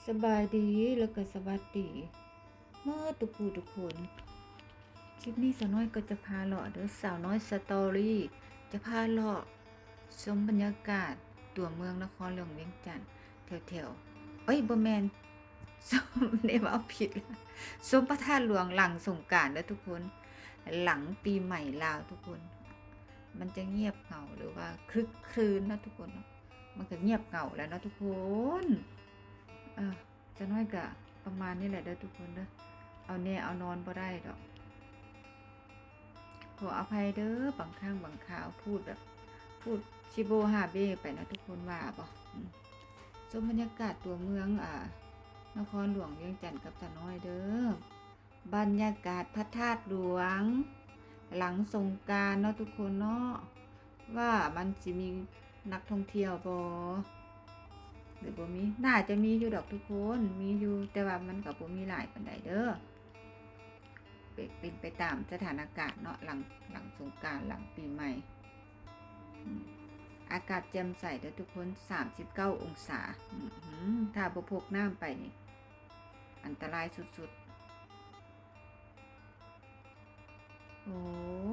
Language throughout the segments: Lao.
ສະບາຍດີ ແລ້ວກໍສະຫວັດດີເໝິດທຸກຜູ້ທຸກຄົນ. ຄລິບນີ້ສາວນ້ອຍກໍຈະພາເລາະເດີ້, ສາວນ້ອຍສະຕໍຣີ ຈະພາເລາະຊົມບັນຍາກາດຕົວເມືອງນະຄອນຫຼວງວຽງຈັນ ແຖວໆ ເອີຍ ບໍ່ແມ່ນ ຊົມ ໄດ້ເວົ້າຜິດລະ, ຊົມພະທາດຫຼວງຫຼັງສົງການເດີ້ທຸກຄົນ, ຫຼັງປີໃໝ່ລາວທຸກຄົນ. ມັນຈະງຽບເຫງົາ ຫຼືວ່າຄຶກຄື້ນເນາະທຸກຄົນເນາະ, ມັນກໍງຽບເຫງົາແລ້ວເນາະທຸກຄົນ. ເອີ ສາວນ້ອຍກະປະມານນີ້ແຫຼະເດີ້ທຸກຄົນເດີ້, ເອົາແນ່ເອົານອນບໍ່ໄດ້ດອກ. ຂໍອະໄພເດີ້ ບາງຄັ້ງບາງຄາວ ພູດແບບ ພູດຊິໂບຫາເບໄປເນາະທຸກຄົນ ວ່າບໍ່. ອືມ ຊົມບັນຍາກາດຕົວເມືອງ ອາ ນະຄອນຫຼວງວຽງຈັນກັບສາວນ້ອຍເດີ້. ບັນຍາກາດພະທາດຫຼວງຫຼັງສົງການເນາະທຸກຄົນເນາະ, ວ່າມັນຊິມີນັກທ່ອງທ່ຽວບໍ່ ຫຼືບໍ່ມີ? ໜ້າຈະມີຢູ່ດອກທຸກຄົນ, ມີຢູ່ ແຕ່ວ່າມັນກໍບໍ່ມີຫຼາຍປານໃດເດີ້. ເປັນ ເປັນໄປຕາມສະຖານະການເນາະ, ຫຼັງ ຫຼັງສົງການ ຫຼັງປີໃໝ່. ອາກາດແຈ່ມໃສເດີ້ທຸກຄົນ, ສາມສິບເກົ້າອົງສາ. ອື ຖ້າບໍ່ພົກນ້ຳໄປນີ້ ອັນຕະລາຍສຸດໆ. ໂອ້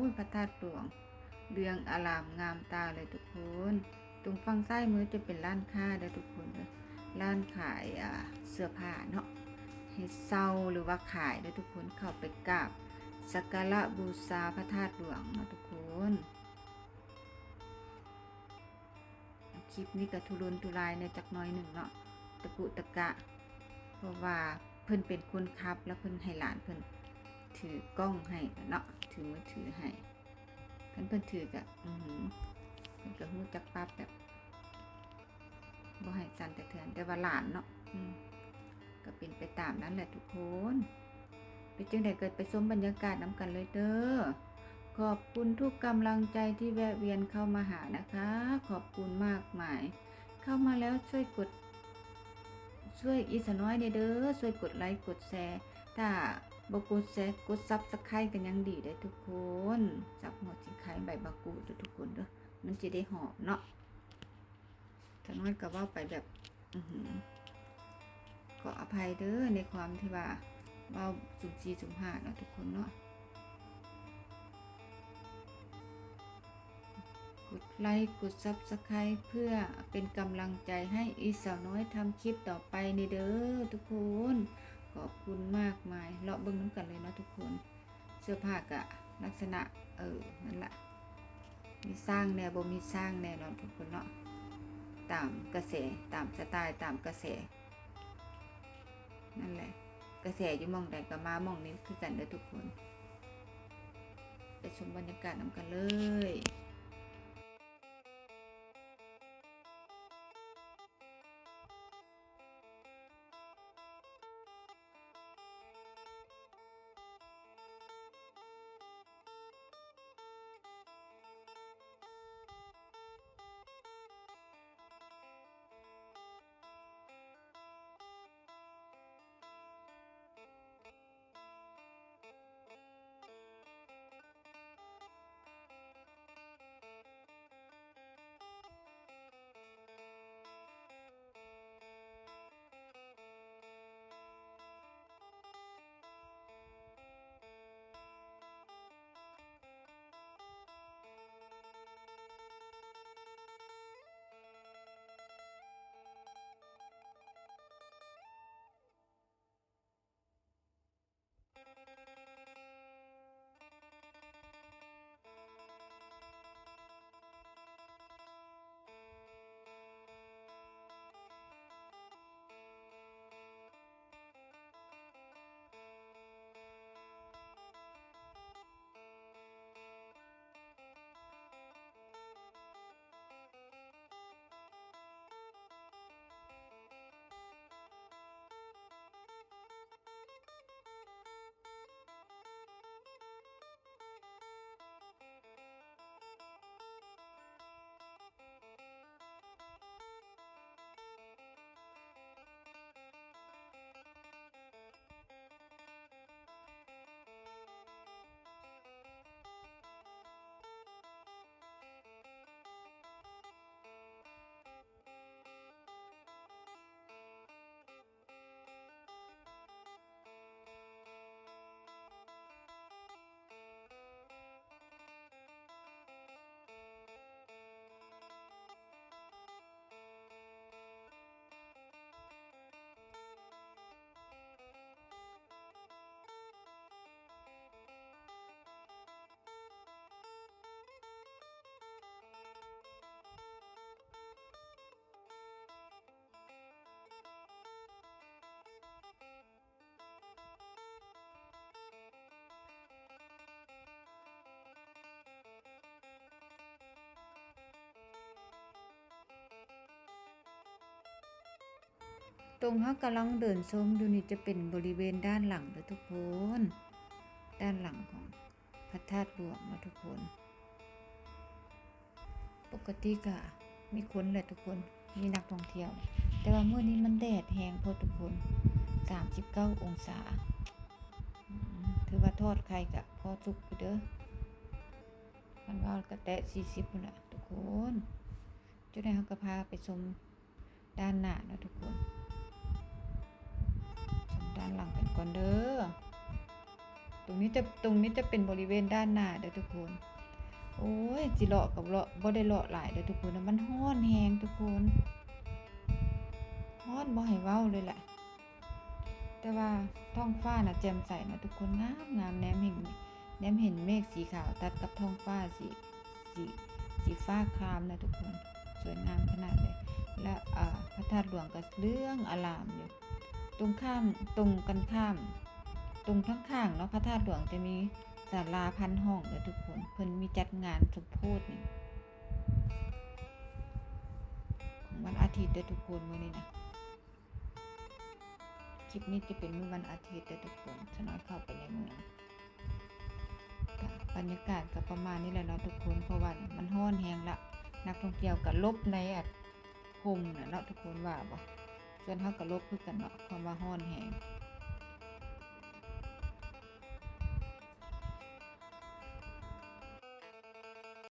ຍ ພະທາດຫຼວງເຫຼືອງອາລາມງາມຕາເລີຍທຸກຄົນ. ຕົງຝັ່ງຊ້າຍມືຈະເປັນຮ້ານຄ້າເດີ້ທຸກຄົນເດີ້, ຮ້ານຂາຍ ອາ ເສື້ອຜ້າເນາະ, ໃຫ້ເຊົ່າ ຫຼືວ່າຂາຍເດີ້ທຸກຄົນ. ເຂົ້າໄປກາບສັກກາລະບູຊາພະທາດຫຼວງເນາະທຸກຄົນ. ຄລິບນີ້ກໍທຸລົນທຸລາຍແດ່ຈັກໜ້ອຍໜຶ່ງເນາະ, ຕະກຸຕະກະ ເພາະວ່າເພິ່ນເປັນຄົນຂັບ ແລ້ວເພິ່ນໃຫ້ຫຼານເພິ່ນຖືກ້ອງໃຫ້ເນາະ, ຖືມືຖືໃຫ້. ຄັນເພິ່ນຖືກະ ອື ເພິ່ນກໍຮູ້ຈັກປັບແບບ ບໍ່ໃຫ້ສັ່ນສະເທືອນ, ແຕ່ວ່າຫຼານເນາະ ອື ກໍເປັນໄປຕາມນັ້ນແຫຼະທຸກຄົນ. ເປັນຈັ່ງໃດກໍໄປຊົມບັນຍາກາດນຳກັນເລີຍເດີ້. ຂອບຄຸນທຸກກຳລັງໃຈທີ່ແວະວຽນເຂົ້າມາຫານະຄະ, ຂອບຄຸນມາກມາຍ. ເຂົ້າມາແລ້ວຊ່ວຍກົດ ຊ່ວຍອີສາວນ້ອຍແດ່ເດີ້, ຊ່ວຍກົດໄລກົດແຊ. ຖ້າບໍ່ກົດແຊ ກົດ Subscribe ກໍຍັງດີເດ້ທຸກຄົນ. ສັບຫົວສີໄຄ ໃບບາກຮູດເດີ້ທຸກຄົນເດີ້, ມັນຈະໄດ້ຫອມເນາະ. ສາວນ້ອຍກໍເວົ້າໄປແບບ ອືຫື ຂໍອະໄພເດີ້ ໃນຄວາມທີ່ວ່າເວົ້າສຸ່ມສີ່ສຸ່ມຫ້າເນາະທຸກຄົນເນາະ. ກົດໄລກົດ Subscribe ເພື່ອເປັນກຳລັງໃຈໃຫ້ອີສາວນ້ອຍທຳຄລິບຕໍ່ໄປນີ້ເດີ້ທຸກຄົນ. ຂອບຄຸນມາກມາຍ. ເລາະເບິ່ງນຳກັນເລີຍເນາະທຸກຄົນ. ເສື້ອຜ້າກະລັກສະນະ ເອີ ນັ້ນລະ ມີຊ່າງແດ່ ບໍ່ມີຊ່າງແດ່ເນາະທຸກຄົນເນາະ, ຕາມກະແສ ຕາມສະໄຕລ໌ ຕາມກະແສ ນັ້ນແຫຼະ. ກະແສຢູ່ໝ່ອງໃດກໍມາໝ່ອງນັ້ນຄືກັນເດີ້ທຸກຄົນ. ໄປຊົມບັນຍາກາດນຳກັນເລີຍ. ຕົງເຮົາກຳລັງເດີນຊົມຢູ່ນີ້ຈະເປັນບໍລິເວນດ້ານຫຼັງເດີທຸກຄົນ, ດ້ານຫຼັງຂອງພະທາດຫຼວງເນາະທຸກຄົນ. ປົກກະຕິກະມີຄົນແຫຼະທຸກຄົນ, ມີນັກທ່ອງທ່ຽວ, ແຕ່ວ່າມື້ນີ້ມັນແດດແຮງໂພດທຸກຄົນ, ສາມສິບເກົ້າອົງສາ. ອືມ ຖືວ່າທອດໄຂ່ກະພໍສຸກຢູ່ເດີ, ຄັນວ່າກະແຕະສີ່ສິບພຸ້ນລະທຸກຄົນ. ຈຸດໃດເຮົາກະພາໄປຊົມ ດ້ານໜ້າເນາະທຸກຄົນ, ຊົມດ້ານຫຼັງກັນກ່ອນເດີ. ຕົງນີ້ຈະ ຕົງນີ້ຈະເປັນບໍລິເວນດ້ານໜ້າເດີທຸກຄົນ. ໂອ້ຍ ຊິເລາະກະເລາະ ບໍ່ໄດ້ເລາະຫຼາຍເດີທຸກຄົນ, ມັນຮ້ອນແຮງທຸກຄົນ, ຮ້ອນບໍ່ໃຫ້ເວົ້າເລີຍແຫຼະ. ແຕ່ວ່າທ້ອງຟ້ານະແຈ່ມໃສເນາະທຸກຄົນ, ງາມໆ, ແນມເຫັນ ແນມເຫັນເມກສີຂາວຕັດກັບທ້ອງຟ້າສີ ສີ ສີຟ້າຄາມນະທຸກຄົນ, ສວຍງາມຂະໜາດເລີຍ. ແລະ ອາ ພະທາດຫຼວງກະເຫຼືອງອາລາມຢູ່. ຕົງຂ້າມ ຕົງກັນຂ້າມ ຕົງທາງຂ້າງເນາະ ພະທາດຫຼວງຈະມີສາລາພັນຫ້ອງເດີທຸກຄົນ, ເພິ່ນມີຈັດງານສົມໂພດນີ້ ຂອງວັນອາທິດເດີທຸກຄົນ, ມື້ນີ້ນະ. ຄລິບນີ້ຈະເປັນມື້ວັນອາທິດເດີທຸກຄົນ, ສາວນ້ອຍເຂົ້າໄປໃນເມືອງ. ກະບັນຍາກາດກະປະມານນີ້ແຫຼະເນາະທຸກຄົນ, ເພາະວ່າມັນຮ້ອນແຮງລະ, ນັກທ່ອງທ່ຽວກະຫຼົບໃນ ອາ ຮົ່ມນະເນາະທຸກຄົນ, ວ່າບໍ່? ສ່ວນເຮົາກະຫຼົບຄືກັນເນາະ, ເພາະວ່າຮ້ອນແຮງ.